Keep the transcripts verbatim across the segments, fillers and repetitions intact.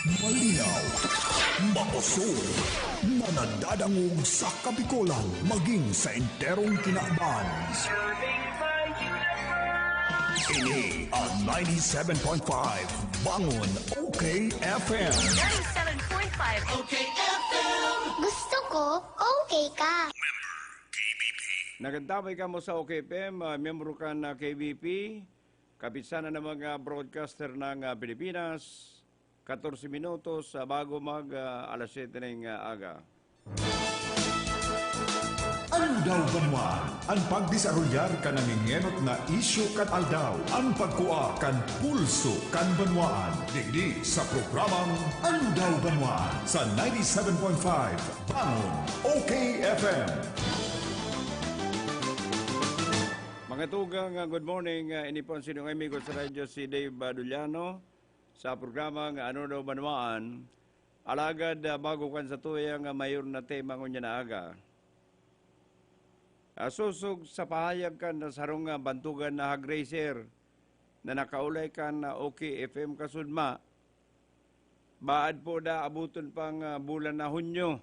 Malinaw, makusog, na nadadangog sa Kabikolan maging sa enterong kinaban. Ini ang ninety-seven point five Bangon O K F M. Ninety-seven point five O K F M. Gusto ko, okay ka. Nagantabay kamo sa O K F M, ah, miyembro kan ah, K B P, Kapisanan ng mga Broadcaster ng ah, Pilipinas, katorse minutos ah, bago mag ah, alas siyete ning ah, aga. Aldaw Banwaan, ang pagdesarolyar kan nangengenot na isyu kan aldaw, ang pagkua kan pulso kan banwaan. Digdi sa programang Aldaw Banwaan sa ninety-seven point five Bangon O K F M. Mga tugang, ah, good morning. Ah, ini po ang inyong amigo sa radyo, si Dave Baduliano, sa programang Ano Daw Banwaan. Alagad, ah, bago kan sa tuyang ah, mayor na tema ngunyan na aga. Ah, sosog sa pahayag kan na sarong ah, bantugan na hog raiser na nakaulay kan ah, O K F M kasudma. Baad po da abuton pang ah, bulan na Hunyo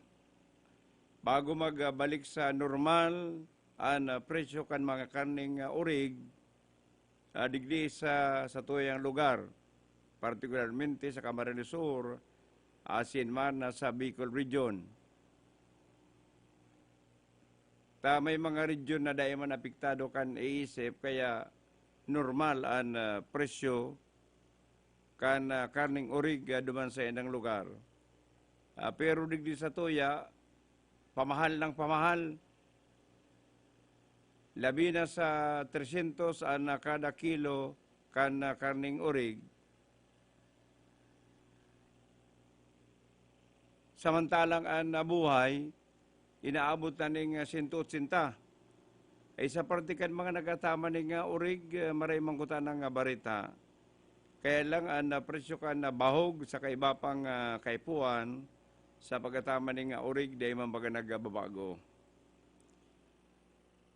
bago magbalik sa normal an ah, presyo kan mga karneng ah, orig ah, digdi sa satuyang lugar, partikularmente sa Camarines Sur, asin man na sa Bicol Region. Ta may mga region na dai man apektado kan A S F, kaya normal an ah, presyo kan ah, karneng orig ah, duman sa indang lugar. Ah, pero digdi sa tuya, pamahal ng pamahal. Labi na sa tresyentos an ah, kada kilo kan ah, karneng orig. Samantalang an ah, buhay, inaabot na ning ah, sento otsenta. Ay sa parte kan mga nagataman ning ah, orig, ah, maray man kuta nang ah, bareta. Kaya lang an ah, presyo kan ah, bahog sa kaiba pang ah, kaipuhan, sa pagkatama ning ah, orig, dai man baga nagbabago.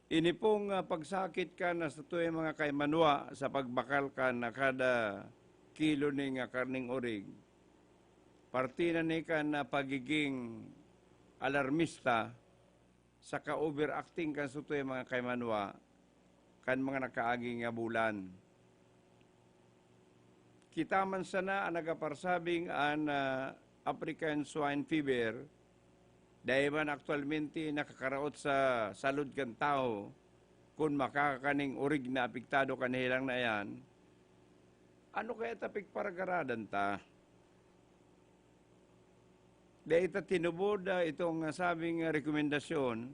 Ini pong ah, pagsakit kan ah, satuyang mga kaimanwa sa pagbakal kan ah, kada kilo ning ah, karneng orig. Parte na ni kan ah, pagiging alarmista saka overacting kan satuyang mga kaimanwa kan mga nakaagi nga bulan. Kita man sana an nagaparsabing an ah, African Swine Fever, dai man aktualmente nakakaraot sa salud kan tawo kun makakakan nin orig na apektado kan helang na iyan, ano kaya ta pigparagaradan ta? Dai ta tinubod ah, itong ah, sabing ah, rekomendasyon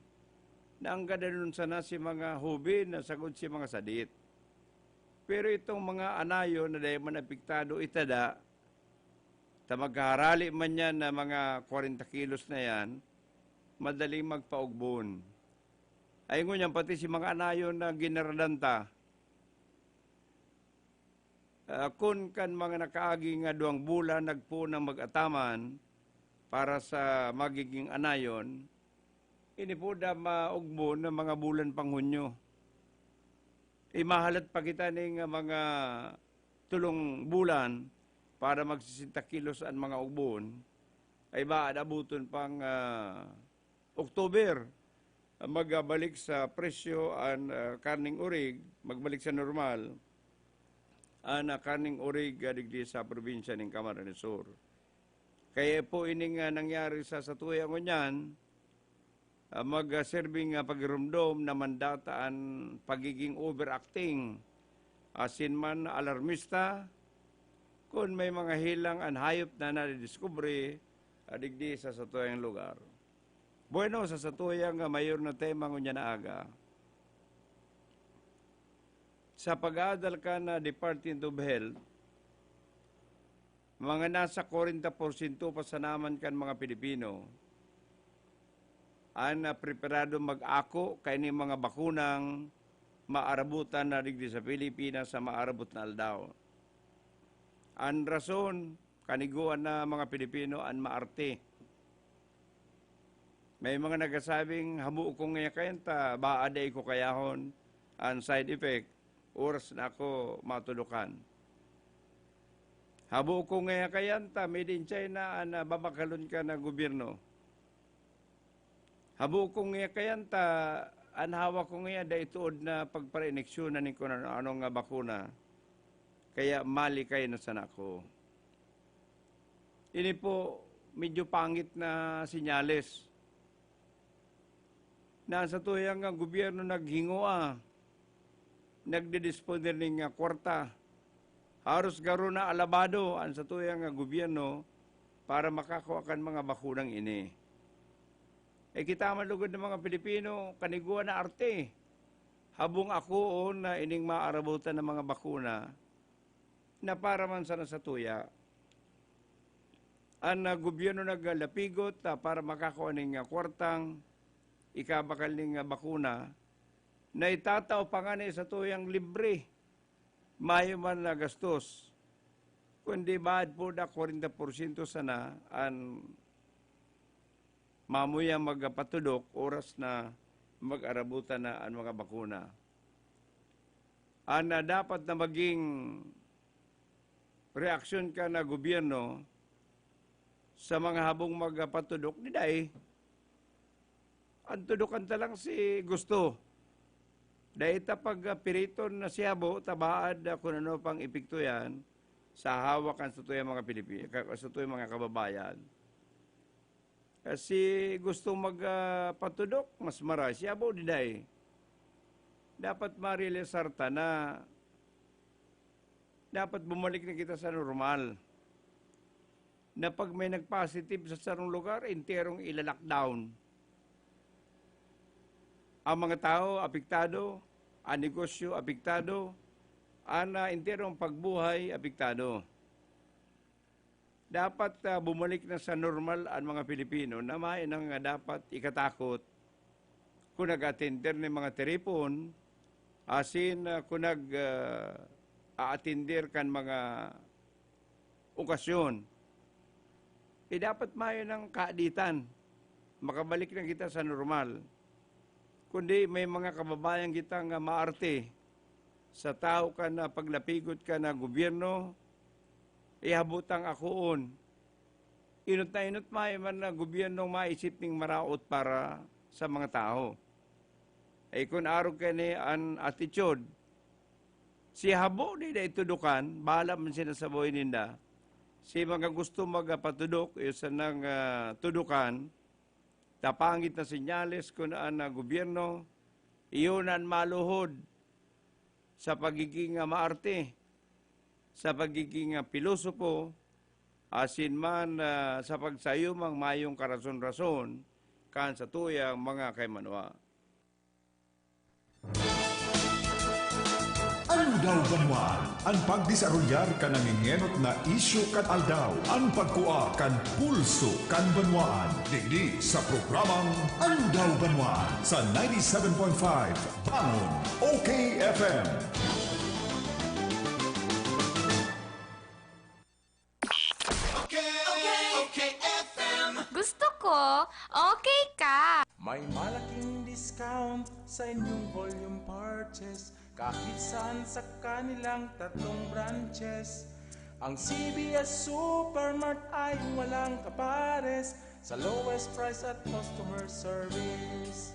na ang gadanon sana si mga hoben na sagkod si mga sadit. Pero itong mga anayon na dai man apektado, itada, ta magkaharali man yan na mga kwarenta kilos na yan, madaling magpaugbon. Ay ngunyan, pati si mga anayon na ginaradan ta, ah, kun kan mga nakaagi nga duwang bulan nagpoon ang mag-ataman para sa magiging anayon, ini po da maugbo na mga bulan pang Hunyo. Imahalat pa kita ning mga tulong bulan para magsisenta kilos an mga ugbon, ay ba abuton pang ah, October, ah, magbalik sa presyo an ah, karning orig, magbalik sa normal an ah, karning orig ah, digdi sa probinsya ning Camarines Sur. Kaya po ining ah, nangyari sa satuya ngunyan, ah, magserbing ah, pagirumdom na mandata an pagiging overacting asin man alarmista kun may mga helang an hayop na nadidiskubre ah, digdi sa satuyang lugar. Bueno, sa satuyang ah, mayor na tema ngunyan na aga, sa pag-aadal kan ah, Department of Health, mga nasa kwarenta porsyento pa sana man kan mga Pilipino an ah, preparado mag-ako kaini mga bakunang maarabutan na digdi sa Pilipinas sa maarabot na aldaw. An rason, kaniguan na mga Pilipino an maarte. May mga nagsasabing, "Habo kong iyakayan ta, baa dai ko kayahon an side effect, oras na ako matudukan." Habo ko ngaya kayan ta, made in China an, ah, babakalon ka na gobyerno. Habo ko ngaya kayan ta, an hawak ko ngaya dai tuod na pagparainiksyonan nin kun ano-ano nga bakuna. Kaya malikay na sana ako. Ini po, medyo pangit na senyales na an satuyang gobyerno naghingoa, nagdidisponer nin, ah, kwarta. Haros garo na alabado an satuyang gobyerno para makakua kan mga bakunang ini. Eh, kita man lugod ng mga Pilipino, kanigwa na arte. Habong akoon na ining maarabotan ng mga bakuna na para man sana satuya. An, ah, gobyerno naglapigot, ah, para makakua ning, ah, kwartang ikabakal ning, ah, bakuna na itatao pa ngani satuyang libre, mayo man na gastos, kundi baad po na kwarenta porsyento sana an mamuyang magpatudok oras na mag-arabutan na an mga bakuna. An, ah, dapat na maging reaksyon ka na gobyerno sa mga habong magpatudok, diday. An tudokan ta lang si gusto. Dai ta pagpiriton na si habo, ta baad, ah, kun ano pang epekto yan sa hawak kan satuyang mga Pilipi-, ka-, satuyang mga kababayan. Kasi gusto mag, ah, patudok, mas maray. Si habo, diday. Dapat ma-realisar ta na dapat bumalik na kita sa normal. Na pag may nag-positive sa sarong lugar, enterong ila-lockdown. Ang mga tao apektado, ang negosyo apektado, an, ah, enterong pagbuhay apektado. Dapat, ah, bumalik na sa normal an mga Pilipino na mayo na nga dapat ikatakot kun nag-atender nin mga tiripon, asin, ah, kun nag, ah, aatender kan mga okasyon. Eh, dapat mayo nang kaaditan. Makabalik na kita sa normal. Kundi may mga kababayan kita nga maarte sa tao ka na paglapigot ka na gobyerno, ihabot ang akoon. Inot na inot mayo man na gobyernong maisip ning maraot para sa mga tao. Ay kun arog kani an attitude, si habo di na itudukan, bahala man sila sa buhay ninda. Si mga gusto magpatudok, iyo sanang, ah, tudukan, tapangit na senyales kun an, ah, gobyerno, iyo na an maluhod sa pagiging, ah, maarte, sa pagiging, ah, pilosopo, asin man, ah, sa pagsayumang mayong karason-rason kan satuyang mga kaimanwa. Aldaw Banwaan, an pagdesarolyar kan nangengenot na isyu kan aldaw, an pagkua kan pulso kan banwaan. Digdi sa programang Aldaw Banwaan sa ninety-seven point five Bangon, O K F M. Gusto ko, okay ka. May malaking discount sa inyong volume purchase kahit saan sa kanilang tatlong branches. Ang C B S Supermart ay walang kapares sa lowest price at customer service.